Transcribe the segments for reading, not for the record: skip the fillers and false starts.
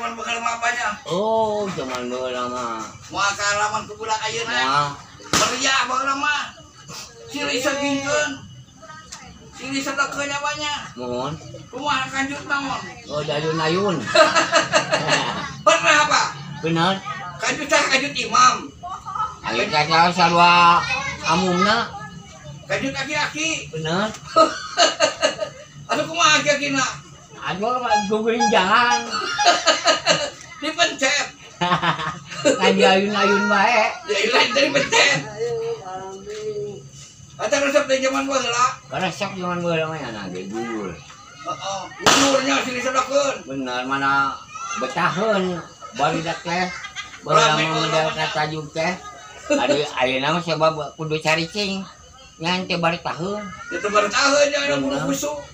zaman baheula mah apanya? Oh, zaman baheula mah. Moal kaalaman ku budak ayeuna. Moal. Meriah baheula mah. Silih sagingkeun. Silih sedekeun abahnya. Mohon. Kumaha kanjut naon? Oh, dayun-ayun. Pernah apa? Bener. Kanjut tah kanjut imam. Ayo kaca sarua amumna. Kanjut aki-aki. Bener. Atuh kumaha aki-akina? Aduh, gugurin jalan. Dipencet. Kan diayun-ayun bae. Ya lain dari pencet. Atau resep dari zaman baheula. Resep zaman baheula mah nya ge guyur. Heeh, guyurnya silih sedekeun. Bener, mana betaheun barudak teh. Baheula mah model katajuk teh. Aduh, ayeuna mah sebab kudu caricing. Ngan teh bari taheun. Itu bari taheun nya anu kudu busuk.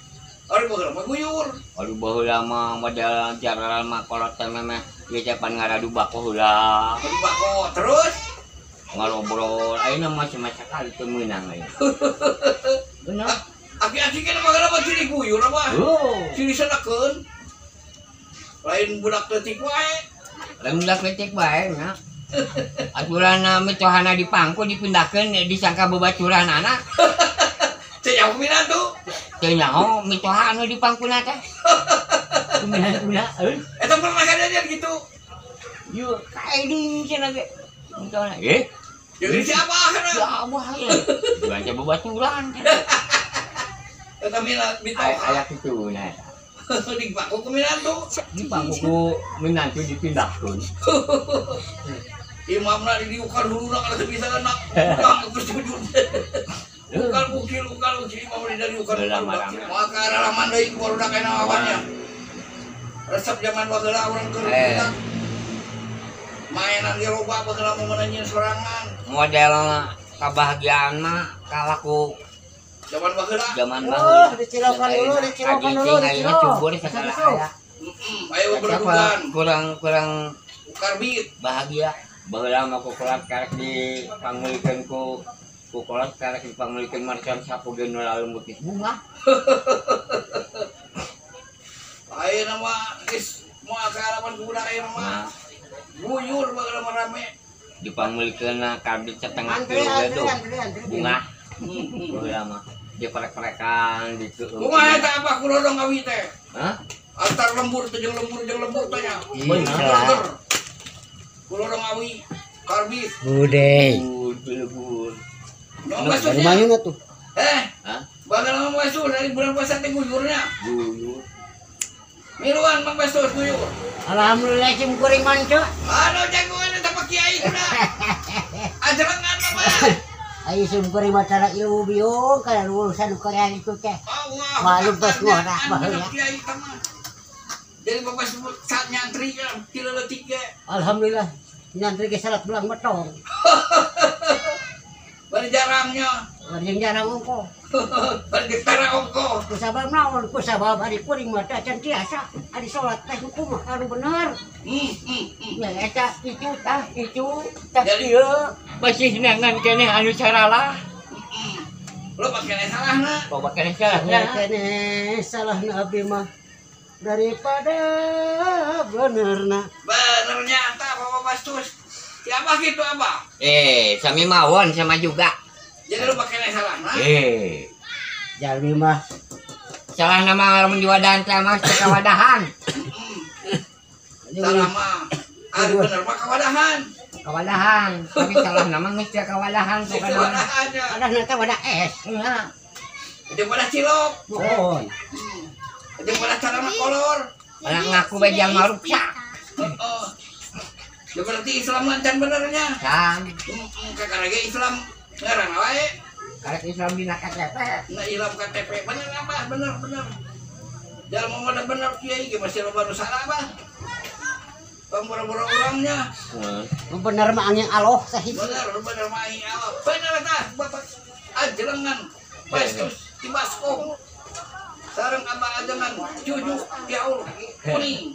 Aduh baheula mah guyur. Aduh baheula mah model jaral mah kolot teh memeh ieu teh pan ngaradu bako heula. Ngaradu bako terus ngobrol ayeuna mah sama sekali teu meunang ayeuna. Bener. Aki-aki kana baheula mah ciri guyur apa? Oh. Ciri sedekeun. Lain budak leutik wae. Lain budak leutik bae nya. Aturan mitohana di pangku dipindahkeun disangka babaturan anak. Teu nyaho minantu. Teu nyaho mitoha anu di pangkuna teh. Minantuna euy. Eta pernah kajadian gitu. Yeuh, kaeding cenah ge. Mitohana eh. Jadi siapa kana? Ya abah ya. Baca babaturan. Eta mitoha. Aya kitu na eta. Di pangku ku minantu. Di pangku ku minantu dipindahkeun. Imamna didiukan huluna kana teu bisa enak. Urang geus sujud. Ukal ukil imam didariukan. Maka ralaman deui ku barudak aya awalnya. Resep zaman baheula urang keur budak. Mainan ge loba baheula mah meunang sorangan. Model kebahagiaan mah kalaku zaman baheula. Zaman baheula. Dicilokan dulu, dicilokan dulu, dicilok. Cubur segala aya. Ayo berdukan. Kurang karbit. Bahagia. Baheula mah ku kolot karek dipangulikeun ku kolot karek dipangulikeun marcan sapu ge nu lalembut geus bunga. Ayeuna mah geus moal kaalaman ku budak ayeuna mah. Guyur baheula mah rame. Dipangulikeun karbit setengah kilo ge tuh. Bunga. Baheula mah diprek-prekan ditu. Kumaha eta abah kulodong awi teh? Hah? Antar lembur teh jeung lembur teh nya. Bener. Kulodong awi karbit. Bude. Lebur. Dari mana tuh? Eh? Hah? Bakal Mang Basus dari bulan puasa teh guyurnya. Guyur. Miluan Mang Basus guyur. Alhamdulillah sim kuring manca. Aduh jagoan eta Pak Kiai kuda. Ajarangan mah. Ayo sim kuring mah cara ilmu biung kana urusan korean itu teh. Allah. Malum pas ngorah baheula. Kiai tah. Jadi bapak sebut saat nyantri kan ti leutik ge. Alhamdulillah nyantri ge salat belang metong. Bari jarangnya. Bari jarang ongko. Bari getara ongko. Kusabab naon? Kusabab ari kuring mah teh acan tiasa. Ari salat teh kumaha anu bener. Ya eta kitu tah kitu tah ieu masih nangan keneh anu saralah. Lo pake salahna. Loba keneh salahna. Keneh salahna abdi mah daripada benerna. Benernya tah Bapak Bastus. Siapa gitu abah? Sami mawon sama juga. Jadi lu pakai salah nah? Jalmi mah salah nama lamun diwadahan teh mah teu kawadahan. Salah mah. Ari bener mah kawadahan. Kawadahan. Tapi salah nama geus teu kawadahan tuh kan. Wadahna teh wadah es. Heeh. Jeung wadah cilok. Mohon. Jeung wadah calana kolor. Anak ngaku bae jalma ruksak. Heeh. Ya berarti Islam lancar benernya. Kan. Kakak Islam ngarang wae. Karek Islam dina KTP. Nah Islam KTP bener abah, bener bener. Jalma mah bener kiai ge masih loba nu salah abah. Pamboro-boro urangnya. Bener mah angin aloh sahib. Bener bener mah angin aloh. Bener tah bapak ajelengan Bastus di baskom. Sareng abah ajengan cucu tiaul kuning.